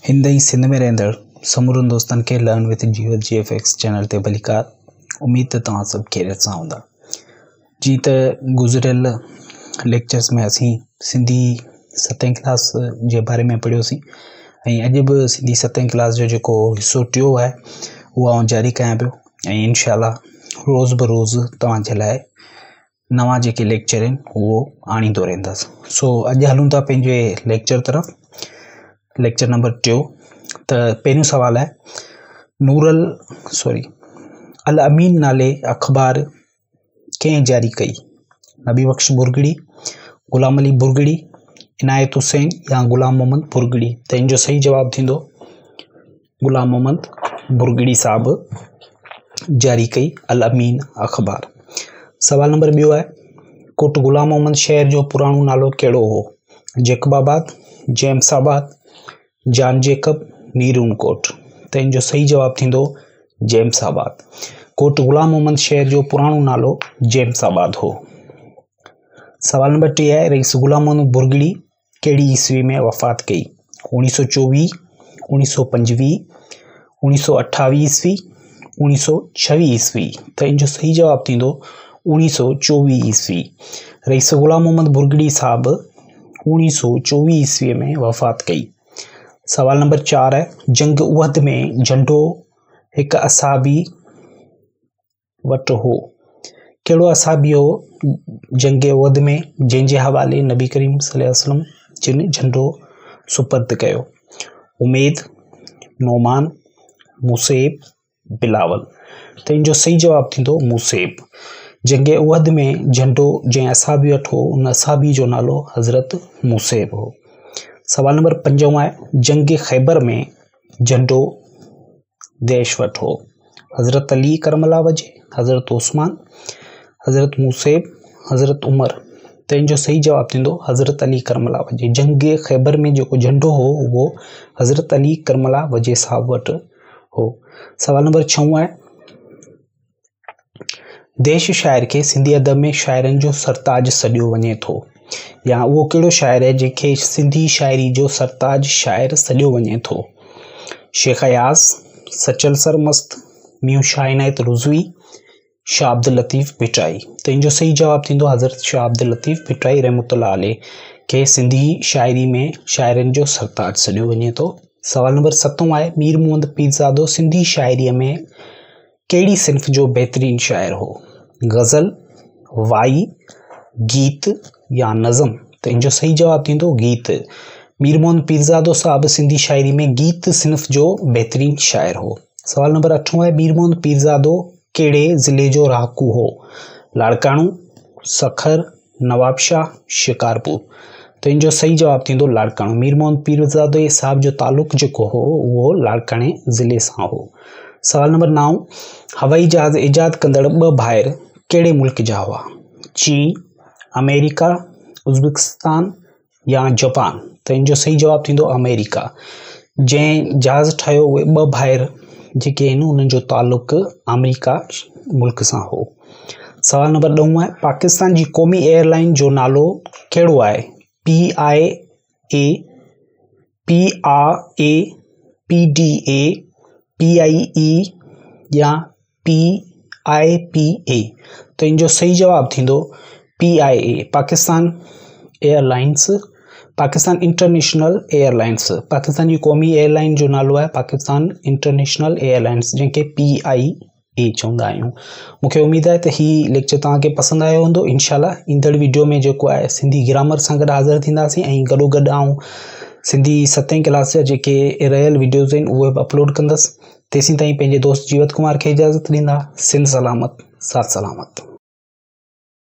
هند ۽ سنڌ ۾ رهندڙ سمورن دوستن کي learn with Jeevat G F X channel تي ڀليڪار. اميد ته توهان سڀ خيريت سان هوندا. جيئن ته گذريل ليڪچرس ۾ اسين سنڌي ستين ڪلاس جي باري ۾ پڙهيوسين ۽ اڄ به سنڌي ستين ڪلاس جو جيڪو حصو ٽيون آهي اهو آئون جاري ڪيان پيو ۽ انشاء الله روز به روز توهان جي لاء نوان جيڪي ليڪچر آهن اهو آڻيندو رهندس. سو اڄ هلون ٿا پنهنجي ليڪچر طرف، ليڪچر نمبر ٽيون. ته پهريون سوال آهي نورل سوري الامين نالي اخبار ڪنهن جاري ڪئي؟ نبي بخش ڀرڳڙي، غلام علي ڀرڳڙي، عنايت حسين يا غلام محمد ڀرڳڙي؟ ته ان جو صحيح جواب ٿيندو غلام محمد ڀرڳڙي صاحب جاري ڪئي الامين اخبار. سوال نمبر ٻيو آهي ڪوٽ غلام محمد شهر جو پراڻو نالو ڪهڙو هو؟ جيڪب آباد، جيمس آباد، جان جيڪب، نيرون ڪوٽ. ته ان جو صحيح جواب ٿيندو جيمس آباد. ڪوٽ غلام محمد شهر جو پراڻو نالو جيمس آباد هو. سوال نمبر ٽي آهي رئيس غلام محمد ڀرڳڙي ڪهڙي عيسوي ۾ وفات ڪئي؟ اوڻيهه سو چوويهه، اوڻيهه سو پنجويهه، اوڻيهه سو اٺاويهه عيسوي، اوڻيهه سو ڇويهه عيسوي. ته ان جو صحيح جواب ٿيندو اوڻيهه سو چوويهه عيسوي. رئيس غلام محمد ڀرڳڙي صاحب اوڻيهه سو چوويهه عيسوي ۾ وفات ڪئي. سوال نمبر چار آهي جنگ احد ۾ جهنڊو هڪ اصحابي وٽ هو. ڪهڙو اصحابي هو جنگ احد ۾ جنهن جي حوالي نبي ڪريم صلي الله عليه وسلم جن جهنڊو سپرد ڪيو؟ اميد، نعمان، مصيب، بلاول. ته ان جو صحيح جواب ٿيندو مصيب. جنگ احد ۾ جهنڊو جنهن اصحابي وٽ هو ان اصحابي جو نالو حضرت مصيب هو. سوال نمبر پنجون آهي جنگ خيبر ۾ جهنڊو ديش وٽ هو. حضرت علي ڪرم الله وجه، حضرت عثمان، حضرت مصيب، حضرت عمر. ته ان جو صحيح جواب ٿيندو حضرت علي ڪرم الله وجه. جنگ خيبر ۾ جيڪو جهنڊو هو اهو حضرت علي ڪرم الله وجه صاحب وٽ هو. سوال نمبر ڇهون آهي ديش شاعر کي سنڌي ادب ۾ شاعرن جو سرتاج سڏيو وڃي ٿو يا اهو ڪهڙو شاعر آهي جنهن کي سنڌي شاعري جو سرتاج شاعر سڏيو وڃي ٿو؟ شيخ اياز، سچل سرمست، ميون شاهه عنايت رضوي، شاهه عبداللطيف ڀٽائي. ته ان جو صحيح جواب ٿيندو حضرت شاهه عبداللطيف ڀٽائي رحمة الله عليه کي سنڌي شاعري ۾ شاعرن جو سرتاج سڏيو وڃي ٿو. سوال نمبر ستون آهي مير محمد پيرزادو سنڌي شاعريء ۾ ڪهڙي صنف جو بهترين شاعر هو؟ غزل، وائي، گيت يا نظم؟ ته ان جو صحيح جواب ٿيندو گيت. مير محمد پيرزادو صاحب سنڌي شاعري ۾ گيت صنف جو بهترين شاعر هو. سوال نمبر اٺون آهي مير محمد پيرزادو ڪهڙي ضلعي جو رهاڪو هو؟ لاڙڪاڻو، سکر، نوابشاهه، شڪارپور. ته ان جو صحيح جواب ٿيندو لاڙڪاڻو. مير محمد پيرزادي صاحب جو تعلق جيڪو هو اهو لاڙڪاڻي ضلعي سان هو. سوال نمبر نائون، هوائي جهاز ايجاد ڪندڙ ٻه ڀائر ڪهڙي ملڪ جا هئا؟ چين، آمريڪا، ازبڪستان يا جپان؟ ته ان جو صحيح جواب ٿيندو آمريڪا. جنهن جهاز ٺاهيو اهي ٻه ڀائر جيڪي آهن انهن جو تعلق آمريڪا ملڪ سان هو. سوال نمبر ڏهون آهي پاڪستان جي قومي ايئر لائن جو نالو ڪهڙو آهي؟ P I A, P I A, P D A, P I اي يا پي آء پي اي. ته ان جو صحيح جواب ٿيندو P I A, Pakistan airlines, Pakistan international airlines. Pakistan جي قومي ايئر لائن جو نالو آهي پاڪستان انٽرنيشنل ايئر لائنس جنهن کي پي آء اي چوندا آهيون. مونکي اميد آهي ته هي ليڪچر توهان کي پسند آيو هوندو. انشاء الله ايندڙ ويڊيو ۾ جيڪو آهي سنڌي گرامر سان گڏ حاضر ٿينداسين ۽ گڏو گڏ آئون سنڌي ستين ڪلاس جا جيڪي رهيل ويڊيوز آهن اهي به اپلوڊ ڪندس. تيسين تائين پنهنجي دوست جيوت ڪمار کي اجازت ڏيندا. سنڌ سلامت، ساٿ سلامت.